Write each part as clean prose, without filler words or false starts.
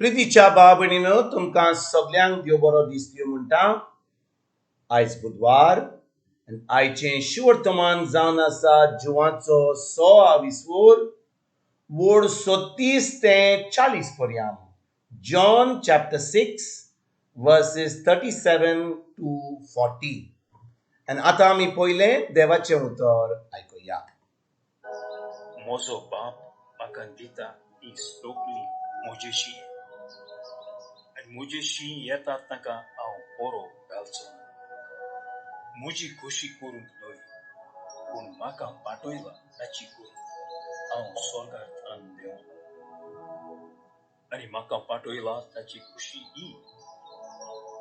प्रितीच्या भाव भयणीनो, तुमकां सगल्यांक देव बरो दीस दिवं म्हणटा. आयज बुधवार आनी आयचें शिवर्तमान जावन आसा जुवाचो 6 विसवूर वोड 36 ते 40 पर्यंत. John chapter 6 verses 37 to 40. आनी आतां आमी पयलें देवाचें उतर आयकुया. म्हजो बाप म्हाका दिता ती सगली म्हजेशी आनी म्हजेशी येतात ताका हांव बरो घालचो ना. म्हजी खोशी करूंक न्हय, पूण म्हाका पाठयला ताची करूंक हांव स्वर्गार थान देंवला. आनी म्हाका पाठयला ताची खुशी ही,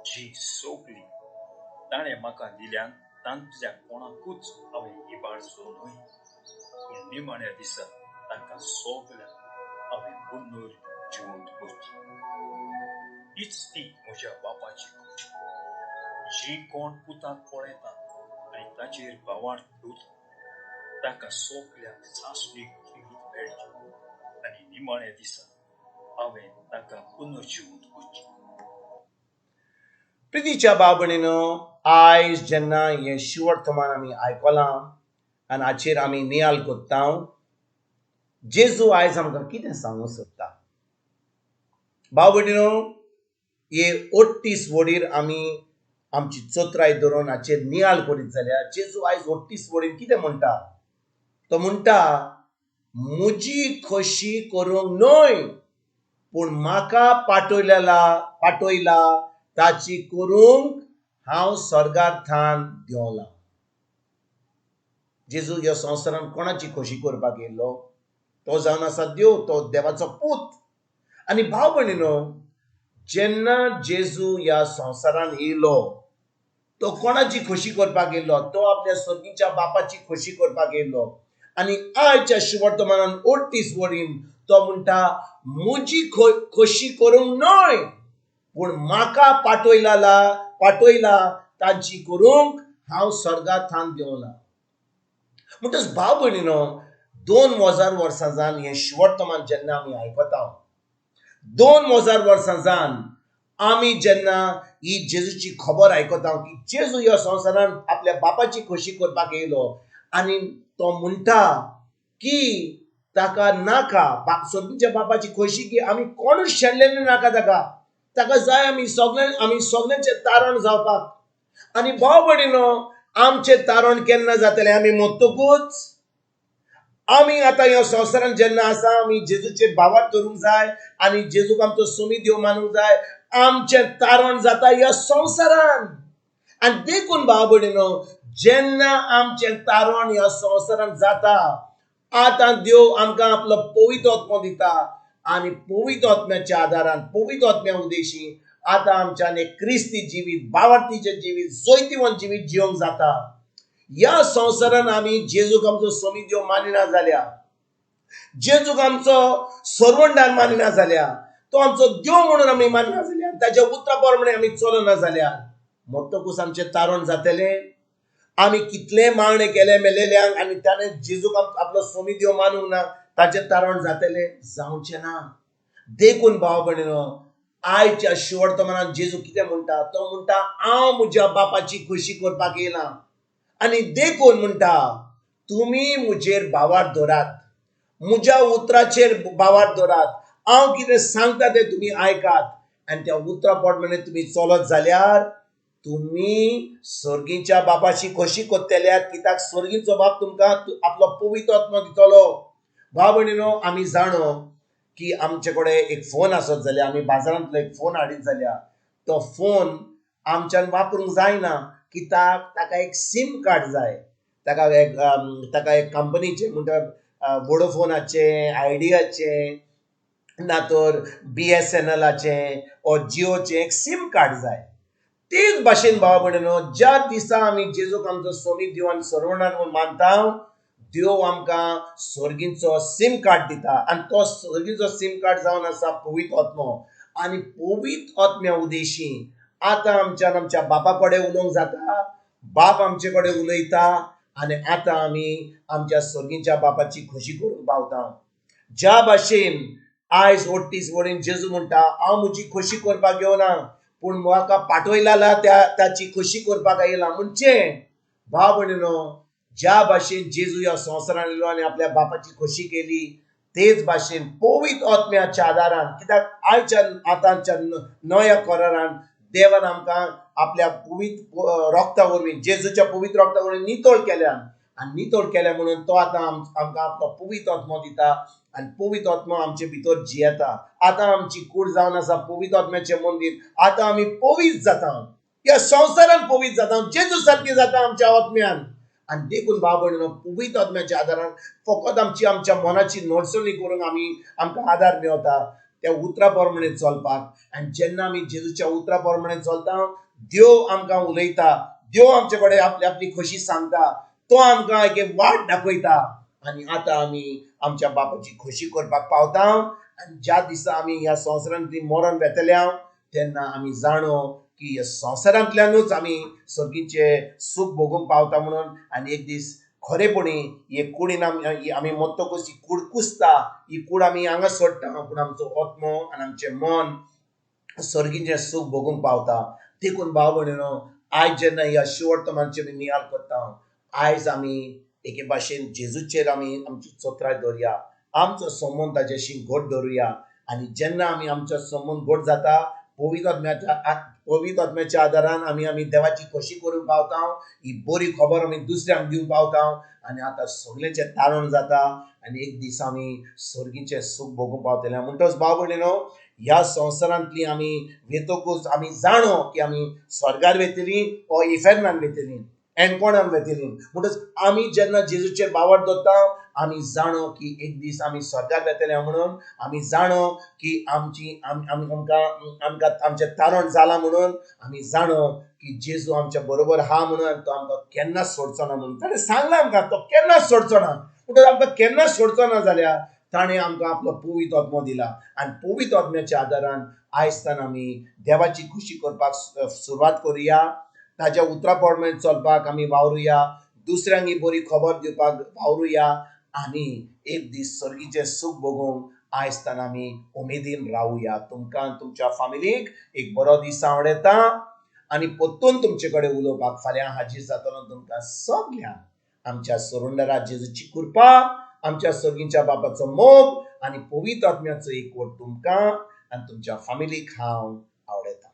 जी सगली ताणें म्हाका दिल्यान तांतल्या कोणाकूच हांवें इबाडचो न्हय, पूण निमाण्या दिसा तांकां सगल्यांक हांवें पुनर जिवंत करची. हीच ती म्हज्या बापाची खुशी. जी कोण पुताक पळयतात आनी ताचेर भावार्थ दवरतात ताका सगल्यांक सासणीक जिवीत मेळचें आनी निमाण्या दिसा हांवें तांकां पुनर्जिवंत करचें. प्रितीच्या भाव भयणीनो, आयज जेन्ना हें शिवर्तमान आमी आयकलां आनी हाचेर आमी नियाल कोत्ता, जेजू आयज आमकां कितें सांगूंक सोदता? भाव भयणीनो, हे 38 वडीर आमी आमची चत्राय धरून हाचेर नियाल करीत जाल्यार जेजू आयज 38 वडीर कितें म्हणटा? तो म्हणटा, म्हजी खोशी करूंक न्हय, पूण म्हाका पाठयला ताची करूंक हांव स्वर्गार थान देंवला. जेजू ह्या संवसारान कोणाची खोशी करपाक येयल्लो? तो जावन आसा देव, तो देवाचो पूत. आनी भाव भयणीनो, जेन्ना जेजू ह्या संवसारान येयलो तो कोणाची खोशी करपाक येयलो? तो आपल्या स्वर्गीच्या बापाची खोशी करपाक येयलो. आनी आयच्या शिवर्तमानान 38 वडीन तो म्हणटा, म्हजी खोशी करूंक न्हय, पूण म्हाका पाठयला तांची करूंक हांव स्वर्गार थान देंवला. म्हणटच भाव भयणीनो, 2000 वर्सां जावन हें शिवर्तमान जेन्ना आमी आयकता, 2000 वर्सां जावन आमी जेन्ना ही जेजूची खबर आयकता की जेजू ह्या संवसारान आपल्या बापाची खोशी करपाक येयलो आनी तो म्हणटा की ताका नाका सर्गीच्या बापाची खोशी की आमी कोणूच शेणलेले नाका, ताका ताका जाय आमी सगळे, आमी सगळ्यांचें तारण जावपाक. आनी भाव भयणीनो, आमचें तारण केन्ना जातलें? आमी मरतकूच. आमी आतां ह्या संवसारान जेन्ना आसा आमी जेजूचेर भावार्थ धरूंक जाय आनी जेजूक आमचो सोमी देव मानूंक जाय. आमचें तारण जाता ह्या संवसारान. आनी देखून भाव भयणीनो, जेन्ना आमचें तारण ह्या संवसारान जाता, आतां देव आमकां आपलो पवित्र आत्मो दिता आनी पवित्र आत्म्याच्या आदारान, पवित्र आत्म्या उद्देशी आतां आमच्यान एक क्रिस्ती जिवीत, भावार्थीचें जिवीत, जैतिवंत जिवीत जिवंक जाता. ह्या संवसारान आमी जेजूक आमचो सोमी देव मानिना जाल्या, जेजूक आमचो सर्वंडार मानिना जाल्या, तो आमचो देव म्हणून आमी मानिना जाल्या, ताच्या उतरा प्रमाणे आमी चलना जाल्यार मरतकूच आमचें तारण जातलें. आमी कितलें मागणें केलें मेलेल्यांक आनी ताणें जेजूक आपलो सोमी देव मानूंक ना, ताचें तारण जातलें? जावचें ना. देखून भाव भयणीनो, आयच्या शिवर्तमानान जेजू कितें म्हणटा? तो म्हणटा, हांव म्हज्या बापाची खोशी करपाक येयला आनी देखून म्हणटा, तुमी म्हजेर भावार्थ धरात, म्हज्या उतराचेर भावार्थ धरात, हांव कितें सांगता तें तुमी आयकात आनी त्या उतरा प्रमाणे तुमी चलत जाल्यार तुमी सर्गीच्या बापाची खोशी करतल्यात. कित्याक सर्गीचो बाप तुमकां आपलो पवित्र आत्मो दितलो. भाव भयणीनो, आमी जाणो की आमचे कडेन एक फोन आसत जाल्यार, आमी बाजारांतलो एक फोन हाडीत जाल्यार तो फोन आमच्यान वापरूंक जायना, कित्याक ताका एक सीम कार्ड जाय, ताका एक कंपनीचें म्हणटा वोडोफोनाचें, आयडियाचें, ना तर BSNLाचें ओ जियोचें एक सीम कार्ड जाय. तेच भाशेन भाव भयणीनो, ज्या दिसा आमी जेजूक आमचो सोमी देव आनी सर्वणान म्हूण मानता, देव आमकां सर्गीचो सीम कार्ड दिता आनी तो सर्गीचो सीम कार्ड जावन आसा पवित्र आत्मो. आनी पवित्र आत्म्या उद्देशी आतां आमच्यान आमच्या बापा कडेन उलोवंक जाता, बाप आमचे कडेन उलयता आनी आतां आमी आमच्या सर्गीच्या बापाची खोशी करूंक पावता. ज्या भाशेन आयज 38 वडीन जेजू म्हणटा, हांव म्हजी खोशी करपाक येवना, पूण म्हाका पाठयला त्या ताची खोशी करपाक आयला. म्हणजे भाव भयणीनो, ज्या भाशेन जेजू ह्या संवसारान येयलो आनी आपल्या बापाची खोशी केली, तेच भाशेन पवित्र आत्म्याच्या आदारान, कित्याक आयच्या आतांच्या नव्या करारान देवान आमकां आपल्या पवित्र रोगता वरवीं, जेजूच्या पवित्र रोगता वरवीं नितळ केल्या आनी नितळ केल्या म्हणून तो आतां आमकां आपलो पवित्र आत्मो दिता आनी पवित्र आत्मो आमचे भितर जियेता. आतां आमची कूड जावन आसा पवित्र आत्म्याचें मंदीर. आतां आमी पवित्र जाता, ह्या संवसारान पवित्र जाता, जेजू सारकी जाता आमच्या आत्म्यान. आनी देखून भाव भयणीनो, पवित्र आत्म्याच्या आदारान फकत आमची आमच्या मनाची नडसणी करूंक आमकां आदार मेवता त्या उतरा प्रमाणे चलपाक. आनी जेन्ना आमी जेजूच्या उतरा प्रमाणे चलता, देव आमकां उलयता, देव आमचे कडेन आपली आपली खोशी सांगता, तो आमकां एक वाट दाखयता आनी आतां आमी आमच्या बापाची खोशी करपाक पावता. आनी ज्या दिसा आमी ह्या संवसारांतली मरण वेतले तेन्ना आमी जाणो की ह्या संवसारांतल्यानूच आमी सर्गीचें सूख भोगूंक पावता म्हणून. आनी एक दीस खरेपणी हे कुडीन आमी मरतकूच ही कूड कुसता, ही कूड आमी हांगा सोडटा, पूण आमचो आत्मो आनी आमचें मन सर्गीचें सूख भोगूंक पावता. देखून भाव भयणीनो, आयज जेन्ना ह्या शिवर्तमानचेर आमी नियाळ करता, आयज आमी एके भाशेन जेजूचेर आमी आमची चत्राय दवरया, आमचो संबंद ताच्याशी घट दवरुया. आनी जेन्ना आमी आमचो संबंद घट जाता, पवित्र आत्म्याच्या आदारान आमी आमी देवाची खोशी करूंक पावता, ही बरी खबर आमी दुसऱ्यांक दिवंक पावता आनी आतां सगळ्यांचें तारण जाता आनी एक दीस आमी सर्गीचें सूख भोगूंक पावतले. म्हणटच भाव भयणीनो, ह्या संवसारांतली आमी वेतकूच आमी जाणो की आमी स्वर्गार वेतली ओ इफेर्नान वेतली, एणकोणान वेतली. म्हणटच आमी जेन्ना जेजूचेर बावड दवरता, आमी जाणो की एक दीस आमी स्वर्गार वेतले म्हणून, आमी जाणो की आमची आमकां आमकां आमचें तारण जालां म्हणून, आमी जाणो की जेजू आमच्या बरोबर आहा म्हणून, तो आमकां केन्नाच सोडचो ना म्हणून. ताणें सांगलां आमकां तो केन्नाच सोडचो ना. म्हणटच आमकां केन्नाच सोडचो ना जाल्यार ताणें आमकां आपलो पवित्र आत्मो दिला आनी पवित्र आत्म्याच्या आदारान आयजतान आमी देवाची खोशी करपाक सुरवात करुया, ताज्या उतरा प्रमाणे चलपाक आमी वावरुया, दुसऱ्यांक ही बरी खबर दिवपाक वावरुया आनी एक दीस सर्गीचें सूख भोगूंक आयजतान आमी उमेदीन रावुया. तुमकां तुमच्या फामिलीक एक बरो दीस आवडटा आनी परतून तुमचे कडेन उलोवपाक फाल्यां हाजीर जातलो. तुमकां सगल्यांक आमच्या सरुंडरा जेजूची कृपा, आमच्या सर्गीच्या बापाचो मोग आनी पवित्र आत्म्याचो एकवट तुमकां आनी तुमच्या फामिलीक हांव आवडटा.